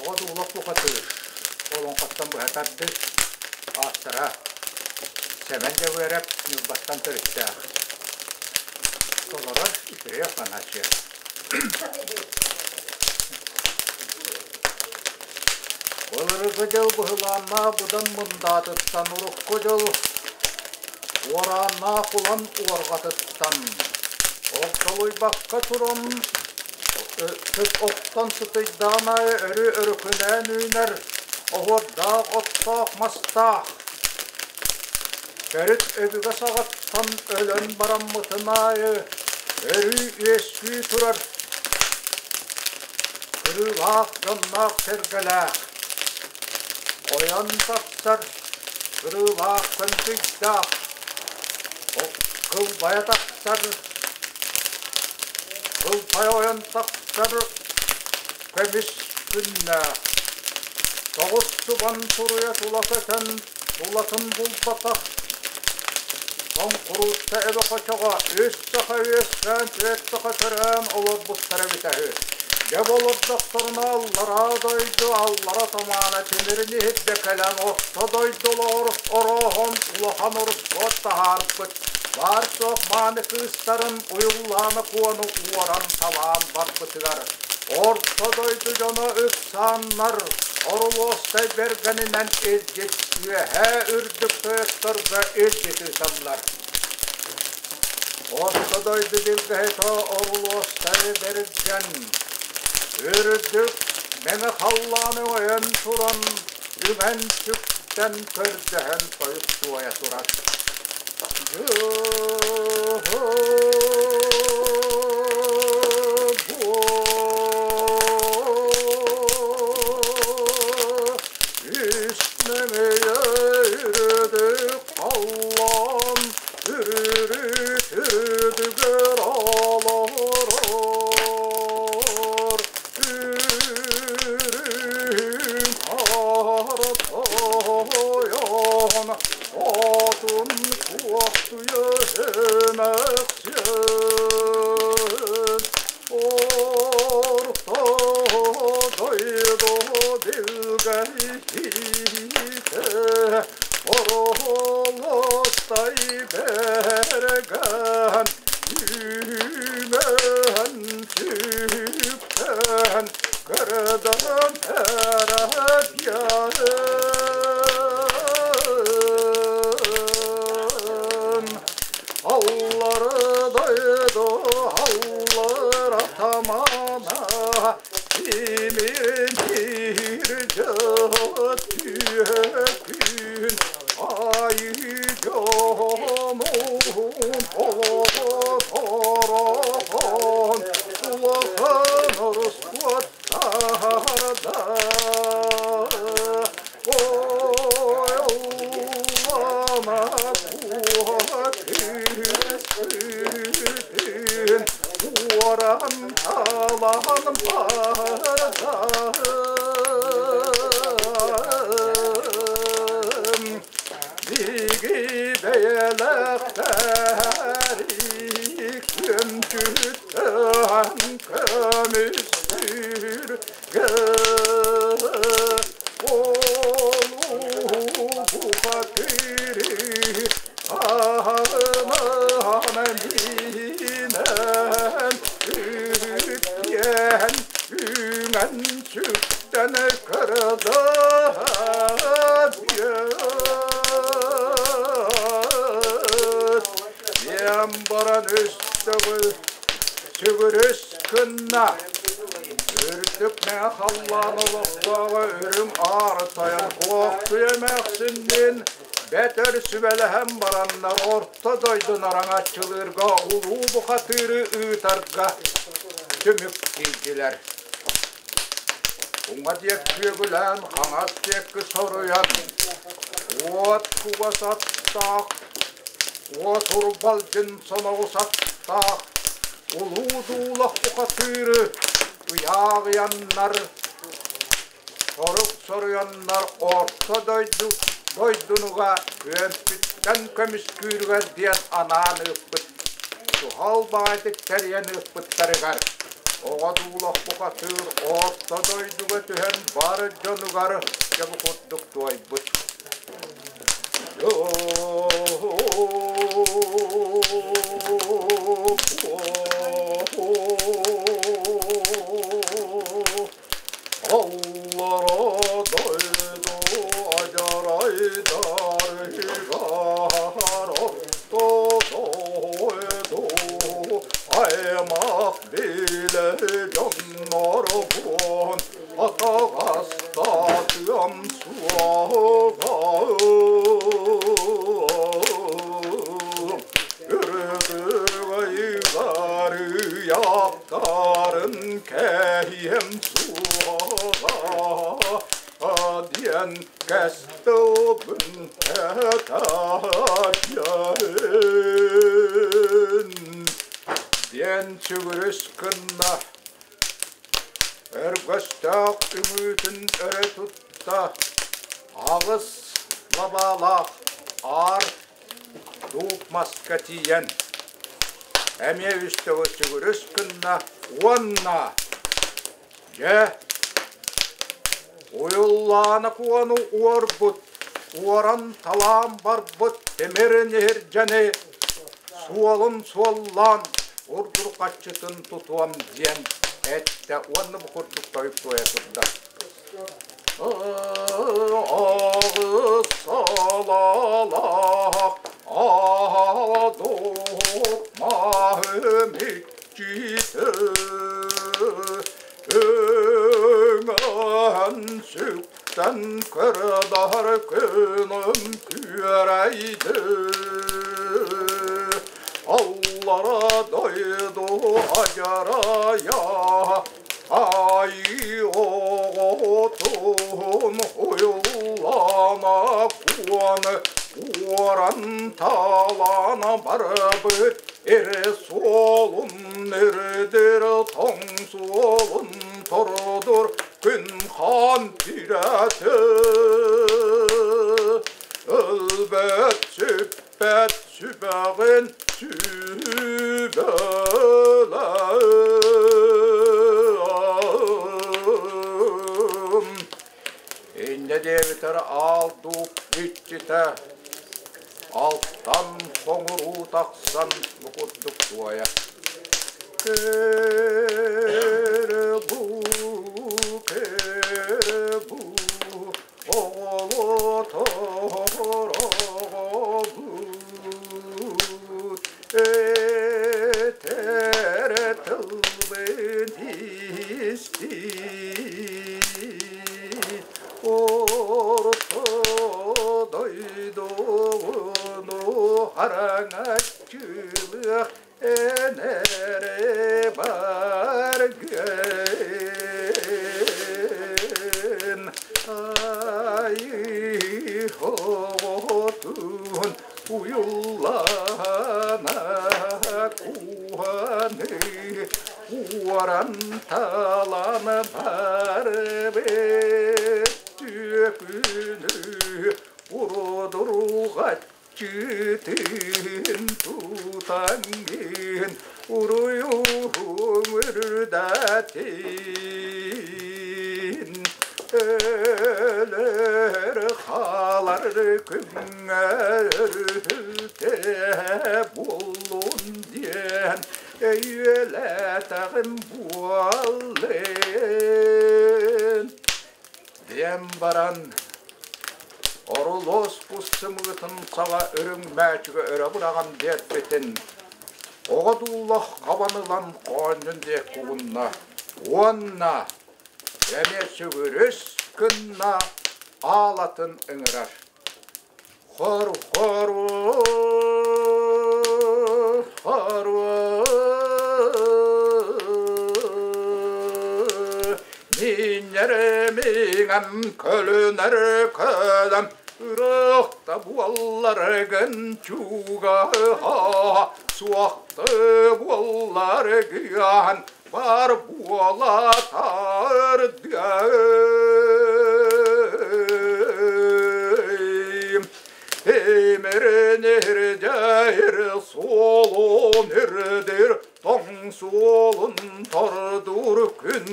Оҕо дуулах бухатыыр олоҥхоттон быһа тардыы ааттара Сэмэн Дьөгүөрэп Ньурбаттан төрүттээх. Толорор Итирей Афанасьев. Былыргы дьыл быһылааннаах быдан мындаатыттан урукку дьыл уорааннаах улан уорҕатыттан огдолуйбакка туран Сыт охтон сытыйдаҕын аайы өрүү өрүкүнээн үүнэр оһуордаах оттоох мастаах. Төрүт өбүгэ саҕаттан өлөн бараммытын аайы өрүү үөскүү турар кырыылаах дьонноох сэргэлээх. Ойон тахсар кырыылаах көнтүйдээх, кылбайа тахсар Кылбайа ойон тахсар көмүс күннээх, тоҕус субан туруйа тула көтөн тулатын булбатах, тоҥкуруутта эбэ хочоҕо үс саха үөскээн, түөрт саха төрөөн олорбуттар эбитэ үһү. Дьэ бу олордохторуна аллараа дойду аллара томаана тимирин иһирдьэ кэлэн орто дойду олоҕор орооһон улахан орускуот таһаарбыт. Баар-суох мааны кыыстарын Уйуллаана Куону уоран талаан барбытыгар Орто дойду дьоно ыксааннар Орулуостай бэргэнинэн илдьит үөһээ үрдүк тойотторго илдьит ыыталлар. Орто дойду билгэһитэ Орулуостай бэргэн үрдүк мэҥэ халлааны өйөн туран үҥэн-сүктэн көрдөһөн тойук туойа турар. Хотун куохтуйа эмэхсиэн, Орто дойду билгэһитэ, Оролостай бэргэн, Үүмэн сүктэн, Кырдан эрэдьиэн. Аллары дойду аллар атамана, Тимирин тиир түөкүн, Айыы дьонун олоҕо Улахан орускуоттарда. Ой, Аллана куотүн, уоран талан бардан. Биги бэйэлэхтэри күөмчүттэн көмүстүүргэ Олуу бухатыры аһынан миинэн үттиэн үҥэн сүктэн кырдат Диэн баран үстөгүл сүгүрүс гынна. Үрдүк мэҥэ халлаан олохтооҕо үрүҥ аары тойон Куохтуйа эмээхсинниин бэтэр сүбэлэһэн бараннар орто дойдуну араҥаччылыырга улуу бухатыыры ыытарга түмүк тиийдилэр. Уҥа диэки күөгүлээн, хаҥас диэки соруйан, уот кугас аттаах, уот урбалдьын соноҕус аттаах, улуу дуулах бухатыыры ыйааҕыйаннар, сорук соруйаннар орто дойду дойдунуга күөмпүттэн көмүскүүрүгэр диэн анаан ыыппыт, суһал баҕайытык тэрийэн ыыппыттарыгар. Оҕо дуулах бухатыыр орто дойдуга түһэн бар дьонугар дьэ бу курдук туойбут. Аллара дойду адьарайдарыгар орто дойду аймах билэ дьоннорбун атаҕастатыам суоҕа Ырыгыйгарыйаптарын кэһиэм суоҕа диэн кэс тылбын этэрин диэн сүгүрүс гынна, өргөстөөх үҥүүтүн өрө тутта, аҕыс лабаалаах аар дууп маска тиийэн, эмиэ үс төгүл сүгүрүс гынна уонна дьэ Уйуллаана Куону уорбут, уоран талаан барбыт тимир иһирдьэни суолун суоллаан урдурҕаччытын тутуом диэн эттэ уонна бу курдук тойук туойа турда. Аҕыс салалаах аадук маһым иччитэ Өҥөһөн сүктэн кырдаһар күнүм күөрэйди Аллара дойду адьарайа Айыы оҕотун уйуллана куон уоран талаан барбыт эрэ суолун нөрөдөр тоҥ суолун тордур күн хаан тирэтэ өлбөт сүппэт сүбэҕин сүбэлэм Инньэ диэбитэр аал дууп иччитэ алтан хоҥуруу тахсан бу курдук туойа Кэрэ-бу, кэрэ-бу, оҕолотор оҕобут, этэрэ тылбын истиий. Орто дойдуну хараҥаччылыах энэре баргын айыы оҕотун уйуллана куһаны уоран талан барбыт түөкүнү уродурҕат Чыытын тутаҥҥын уруйуҥ үрдэтин өлөр хаалар күҥҥэ өрүһүлтэ буоллун диэн өйүөлээтэҕим буоллун диэн баран Орулуос кус сымыытын саҕа үрүҥ мээчигэ өрө быраҕан биэрбитин, оҕо дуулах хабан ылан хоонньун диэки угунна уонна эмиэ сүгүрүс гынна аалатын ыҥырар. Хор-хоруо, хоруо, мииннэр миҥэм, көлүнэр көлөм, ырыахта буолларгын чугаһа, суохты буолларгын бар буола тардыам. Тимирин ирдээр, суолун ирдир, тоҥ Суолун тордуур күн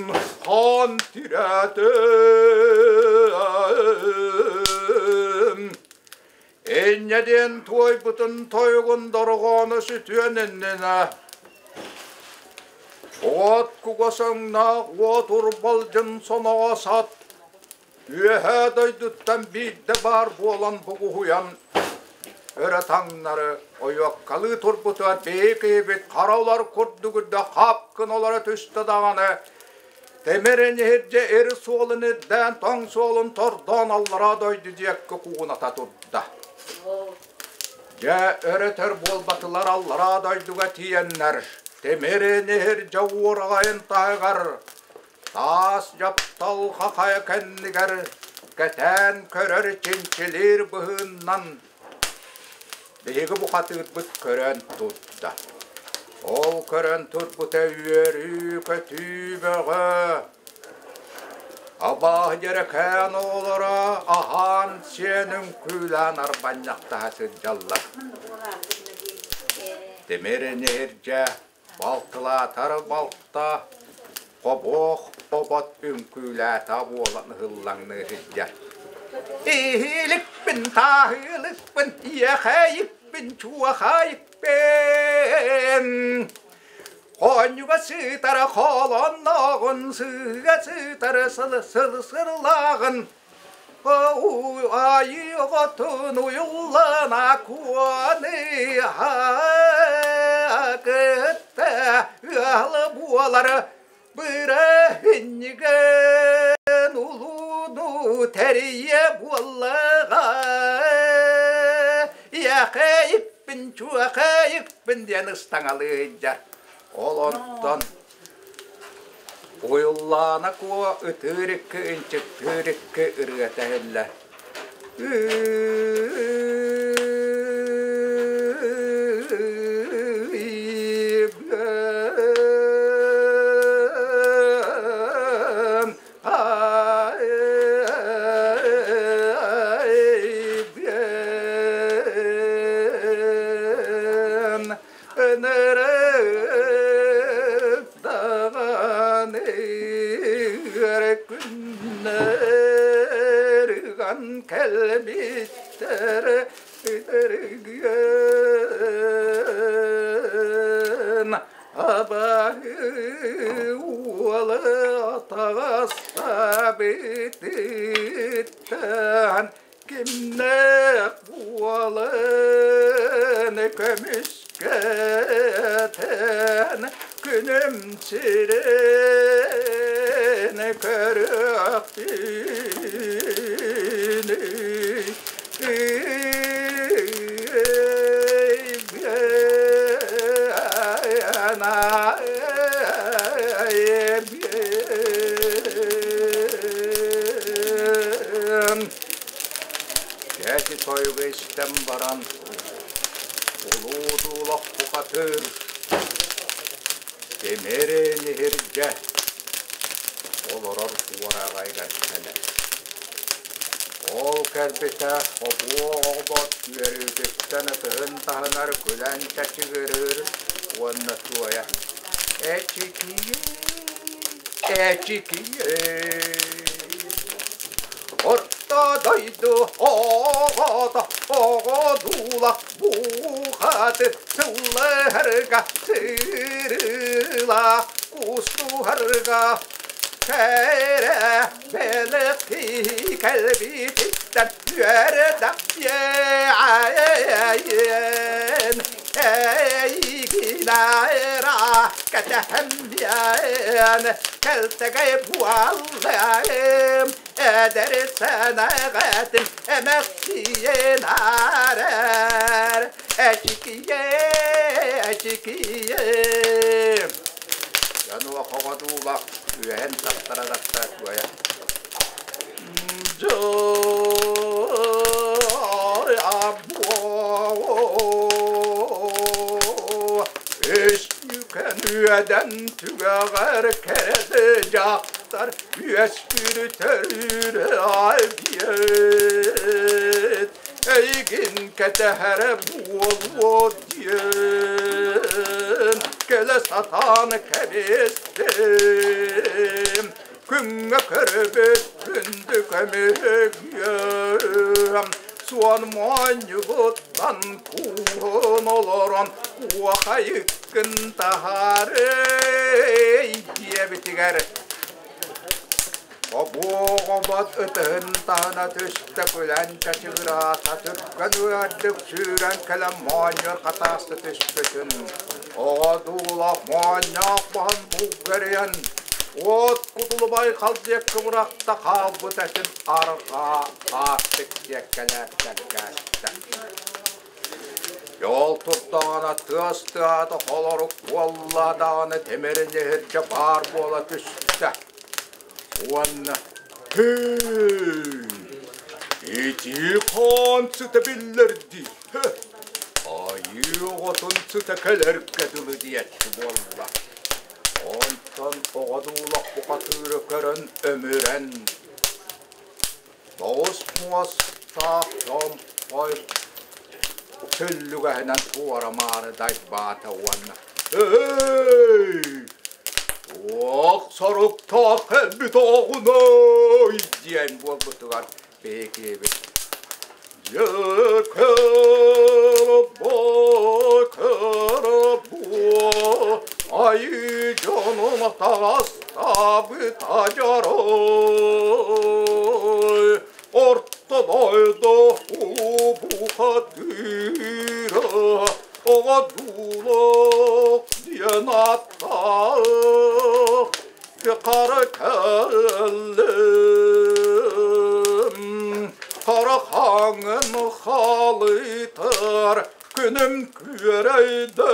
хаан тирээтим. Инньэ диэн туойбутун тойугун дорҕооно сүтүөн иннинэ уот кугас өҥнөөх уот урбалдьын соноҕо сат Үөһээ дойдуттан биирдэ баар буолан бугуһуйан өрө таҥнары ойуоккалыы турбутугар биһи киһибит хара улар курдук үрдэ хап гына олоро түстэ даҕаны тимирин иһирдьэ ир суолун ирдээн тоҥ суолун тордоон аллараа дойду диэкки кууната турда. Дьэ өрөтөр буолбатылар аллараа дойдуга тиийэннэр тимирин иһирдьэ уораҕайын таһыгар Таас дьаптал хахайа кэннигэр кэтээн көрөр чинчилиир быһыыннан биһиги бухатыырбыт көрөн турда. Ол көрөн турбута үөрүү-көтүү бөҕө. Абааһы дьэрэкээн оҕолоро аһаан-сиэн үҥкүүлээн арбанньахтаһа сылдьаллар. Тимир иһирдьэ Балтылаатар балта хобуох обот үҥкүүлээтэ буолан ыһыллаҥныы сылдьар. Иһиликпин, тааһыылыкпын, иэхэйикпин, чуохайыкпын. Хоонньуга сытар холонноҕун, сыыга сытар сыл-сыл-сырлааҕын Айыы оҕотун уйуллана куоны кытта ыал буолар быраһынньыгын улууну тэрийэ буоллаҕа иэхэйиппин чуохайыппын диэн ыстаҥалыы сылдьар. Ол онтон Уйуллаана Куо ытыыр икки ынчыктыыр икки ырыата иһиллэ Ынырык даҕаны күннэр ыган кэлбиттэр ытырыгын абаһы уолу атаҕастаабытыттан Кимнээх буолан көмүскэтэн күнүм сирин көрүөхтүүнүй Кэти тойуга истэн баран, улуу дуулах бухатыыр тимирин иһирдьэ олорор уораҕайыгар кэлэр. Ол кэлбитэ хобуо оҕобот үөрүүтүттэн ытыһын таһынар күлэн чачыгырыыр уонна туойа «Эчикийэй, эчикийэй, Орто дойду оҕото оҕодуула буухаты сыллаһарга сырыла кустуһарга кэрэ бэлэхи кэлбититтэн үөрдэхпиэн эйигинайра кэтэһэммиэн кэлтэгэй буоллаым эдэр сэнэҕэтин эмэхсиэн арар эчикийэ эчикийэ Дьонуоха одуулах үөһэн тахтара тахтара туойа Үс үөдэн түгэҕэр кэрэ дьахтар үөскүүр төрүүр биэт эйигин кэтэһэрэ буолуо диэн. Кэлэ сатаан кэбистим, Күҥҥэ көрбүт күндү көмүһүгүм, Суон моонньугуттан кууһун олорон Куохайыккын таһаарый диэбитигэр Обуоҕобот ытыһын таһына түстэ күлэн чачыгыраата түргэн үөрдүк сүүрэн кэлэн моонньуор хатааста түспүтүн оҕо дуулах моонньоох баһын булгэрийэн уот кутулубай халдьыакка бырахта хаалбыт этин арҕаа аартык диэккэлээттэн кээстэ. Дьол турдаҕына тыас тыаата холорук буолла даҕаны тимирин иһирдьэ баар буола түстэ. Уонна «Һэй, итии хаан сыта биллэрдии, айыы оҕотун сыта кэлэргэ дылы» диэччи буолла. Онтон оҕо дуулах бухатыыры көрөн өмүрэн Тоҕус муостаах чомпой сүллүгэһинэн туора-маары дайбаата уонна «Эй, туох соруктаах кэлбит оҕунуй?» диэн буолбутугар биһиги «Дьэ, кырбо, айыы дьонун атаҕастаабыт адьарай, орто дойду улуу бухатыыра оҕо дуулах диэн ааттаах хара кэллим, хара хаҥын халытар күнүм күөрэйдэ,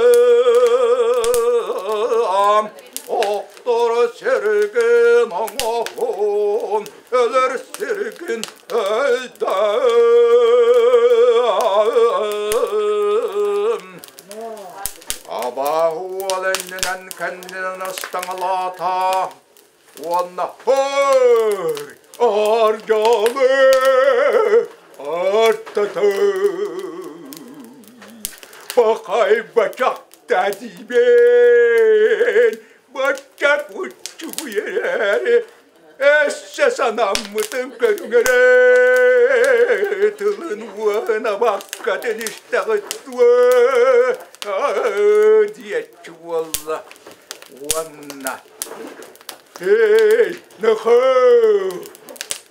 охтор сиргин оҥоһун, өлөр сиргин өйдөм. Абааһы уол иннинэн кэннинэн ыстаҥалаата уонна «Һой, Ардьалы, артаты, пахай бачахта диибин, бачча куччугуйэрээри Өссө санаммытын көрүҥэрэ тылын уоһун абаккатын истэҕит дуо диэччи буолла уонна «Эй, нохоо,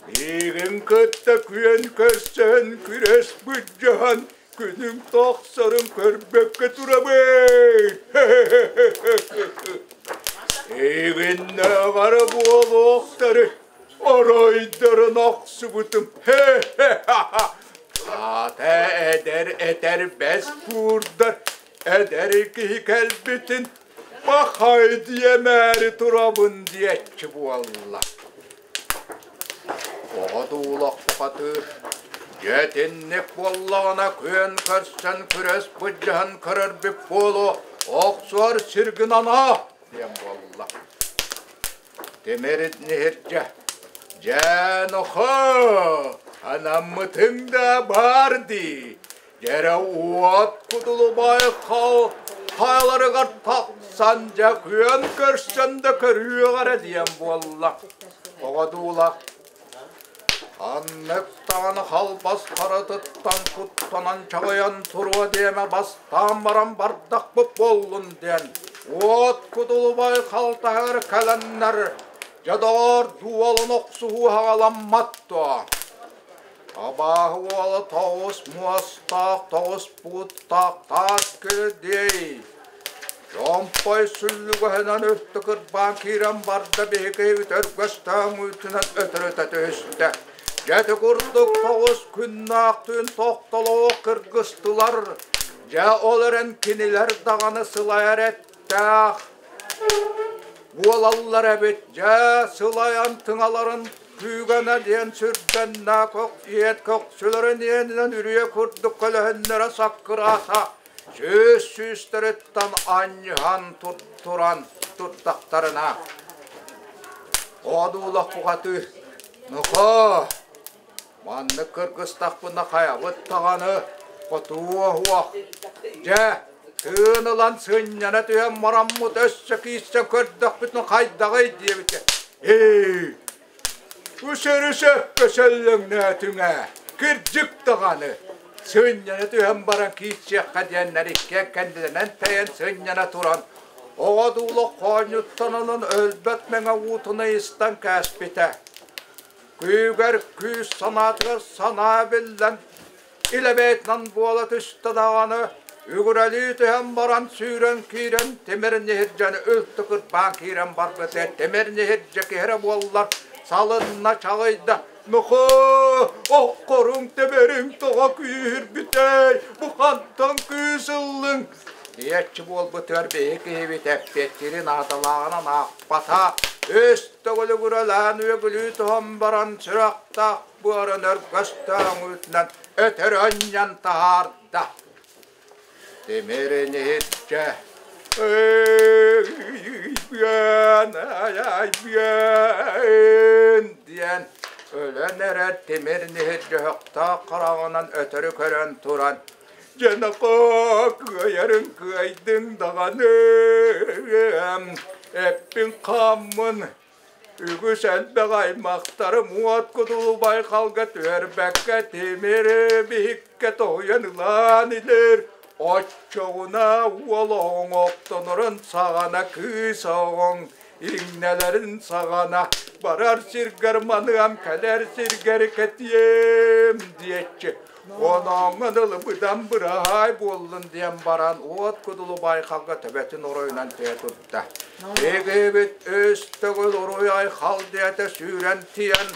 миигин кытта күөн көрсөн күрэс былдьаһан күнүҥ тахсарын көрбөккө турабын. Эйигиннээҕэр буолуохтары оройдорун охсубутум. Аата эдэр этэрбэс куурдар эдэр киһи кэлбитин пахай диэмээри турабын диэччи буолла. Оҕо дуулах бухатыыр, дьэ итинник буоллаҕына күөн көрсөн күрэс былдьаһан көрөрбүт буолуо, охсуор сиргин анаа диэн буолла. Тимир иһирдьэ, дьэ нохоо, анаммытыҥ да баар дии, Дьэрэ уот кутулубай хал хайаларыгар тахсан дьэ күөн көрсөн да көрүөх эрэ диэн буолла. Оҕо дуулах Ханнык даҕаны халбас харатыттан куттанан чаҕыйан туруо диэмэ бастаан баран бардахпыт буоллун диэн уот кутулубай халтаһыгар кэлэннэр дьэ доҕоор дуолан охсуһуу хаҕаламмат дуо? Абааһы уола тоҕус муостаах, тоҕус бууттаах таас кирдиэй. Чомпой сүллүгэһинэн өттө кырбаан киирэн барда биһиги үтөргөстөөн үүтүнэн өтөрүтэ түстэ. Дьэ ити курдук тоҕус күннээх түүн тохтолоох кыргыстылар. Дьэ ол эрэн кинилэр даҕаны сылайар эттээх буолаллар эбит. Дьэ сылайан тыҥаларын Күүгэнэ диэн сүрдэннэ көх иэт көхсүлэрин иэнинэн үрүйэ курдук көлөһүннэрэ саккыраата, сүүс сүүстэриттэн анньыһан туттуран турдахтарына Одуулах бухатыыр «Нохоо, маннык кыргыстахпына хайабыт даҕаны хотуо уох, дьэ, Тыын ылан сынньана түһэн мараммыт өссө киирсэн көрдөхпүтүн хайдаҕый диэбитэ. Ээ, үсөрү сөпкө сөллөҥнөөтүҥ ээ, кырдьык даҕаны. Сынньана түһэн баран киирсиэххэ диэннэр иккиэн кэннилэринэн тэйэн сынньана туран, оҕо дуулах хоонньуттан онон өлбөт мэҥэ уутун ыйыстан кээспитэ. Күүгэр күүс санаатыгар санаа биллэн, илэ бэйэтинэн буола түстэ даҕаны, үгүрэлии түһэн баран сүүрэн киирэн тимир ньиһирдьэни үлтү кырбаан киирэн барбыта. Тимир ньиһирдьэ киһи эрэ буоллар салынна чаҕыйда. Нохоо, оккоруҥ тэбэриҥ тоҕо күүһүрбүтэй, бу хантан күүс ыллыҥ? Диэччи буолбутугар биһи киһибит эппиэттиирин наадалааҕынан аахпата, үс төгүл үгүрэлээн үөгүлүү туһан баран сүрэхтээх быарын өргөстөөн үүтүнэн өтөрү анньан таһаарда. Тимирин иһирдьэ диэн өлөн эрэр тимир иһирдьэ өһөхтөөх хараҕынан өтөрү көрөн туран дьэ нохоо кыайарын кыайдыҥ даҕаны эппин хааммын Үгүс элбэх аймахтарым уот кудулу байҕалга түһэрбэккэ тимири биһиккэ тоһуйан ылаан илэр. Оччоҕуна уол оҕоҥ оттонорун саҕана кыыс оҕоҥ иҥнэлэрин саҕана барар сиргэр маныам, кэлэр сиргэр кэтиэм диэччи. Онооҥҥо дылы быдан быраһаай буоллун диэн баран уот кудулу байҕалга төбөтүн оройунан түһэ турда. Эгибит үс төгүл уруй-айхал диэтэ сүүрэн тиийэн,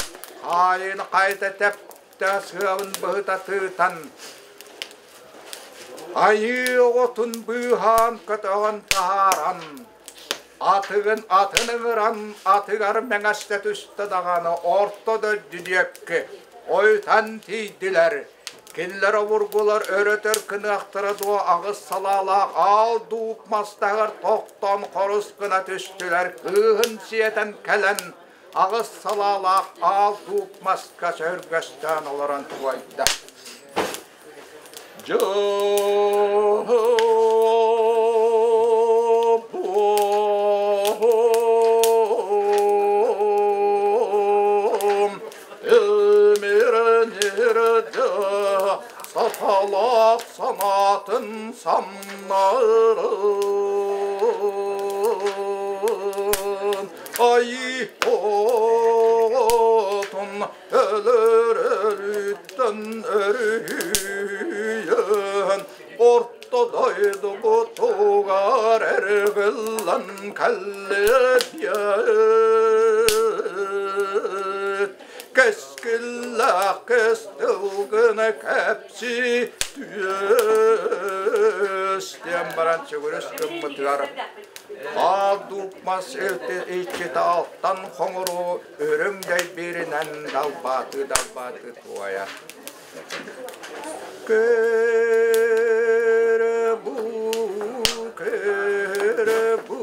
хаайыыны хайыта тэптэ, сыабын быһыта тыытан, айыы оҕотун быыһаан көтөҕөн таһааран, атыгын атын ыҥыран атыгар мэҥэстэ түстэ даҕаны орто дойду диэки ойутан тиийдилэр. Кинилэр обургулар өрөтөр кыныахтара дуо аҕыс салаалаах аал дууп мастаһыгар тохтоон хорус гына түстүлэр. Кыыһын сиэтэн кэлэн аҕыс салаалаах аал дууп маска сөргөстөөн олорон туойда. Саталаах санаатын самнарын Айыы оҕотун өлөр өлүүттэн өрүһүйэн орто дойдубутугар эргиллэн кэллиэт кэскиллээх кэс тылгына кэпсии түөс диэн баран чөгүрүс гыммытыгар аал дууп мас иччитэ алтан хоҥору Үрүҥ дэйбииринэн далбаатыы-далбаатыы туойар. Көрө-бу, көрө-бу,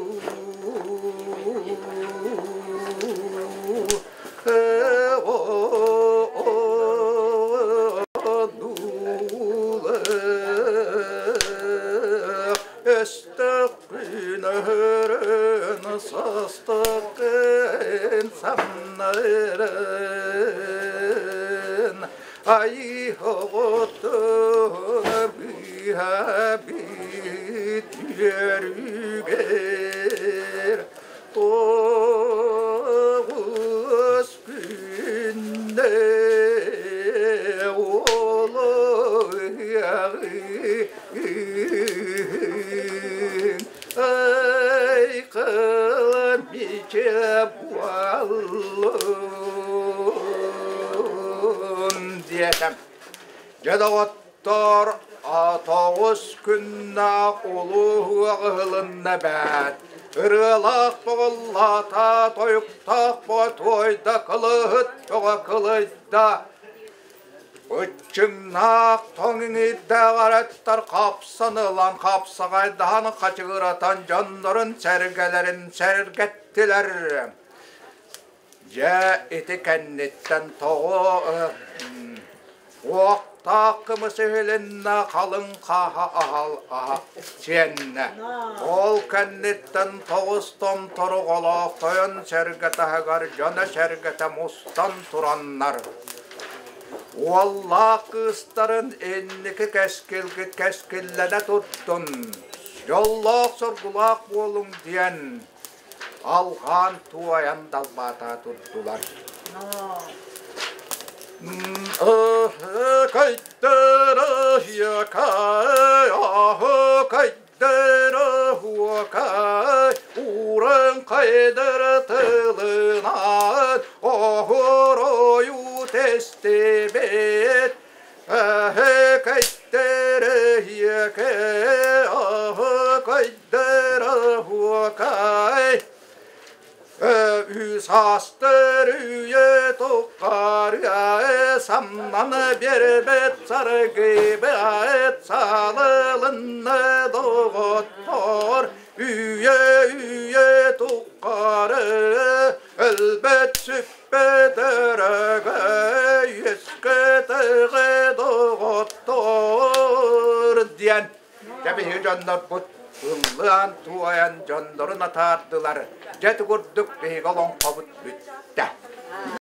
Өстөхпүн өһөрөн састыкын самнарын Айыы оҕотун быыһа-быт үөрүүгэр Тоҕус күннэ Ай кыламиче буоллун диэтим. Дьэ доҕоттор, тоҕус күннээх улуу ыһылынна эбээт. Ырыалаах тоҕуллаата, тойуктаах ботуойда, кылыһыт бөҕө кылыйда. Быччыҥнаах тоҥ иҥиирдээх араттар хапсан ылан хапсаҕайдаһан хачыгыратан дьоннорун сэргэлэрин сэргэттилэр. Дьэ ити кэнниттэн тоҕо Уохтаах кымыс иһилиннэ, халыҥ хааһа аһал аһа сиэннэ. Ол кэнниттэн тоҕус томторуҕалаах тойон сэргэ таһыгар дьоно-сэргэтэ мустан тураннар, уоллаах кыыстарын инники кэскилгит кэскиллэнэ турдун, дьоллоох-соргулаах буолуҥ диэн алҕаан туойан далбаатаа турдулар. Тылынан оһоройу тестибит Үс астыр үйэ туххарыа самнан биэрбэт саргыбыт салылынна доҕоттор үйэ үйэ туххары өлбөт сүппэт өрөгөй үөскэтиҕи доҕоттор диэн дьэ биһиги дьоннорбут ыллаан-туойан дьоннорун атаардылар. Дьэ ити курдук биһиги олоҥхобут бүттэ.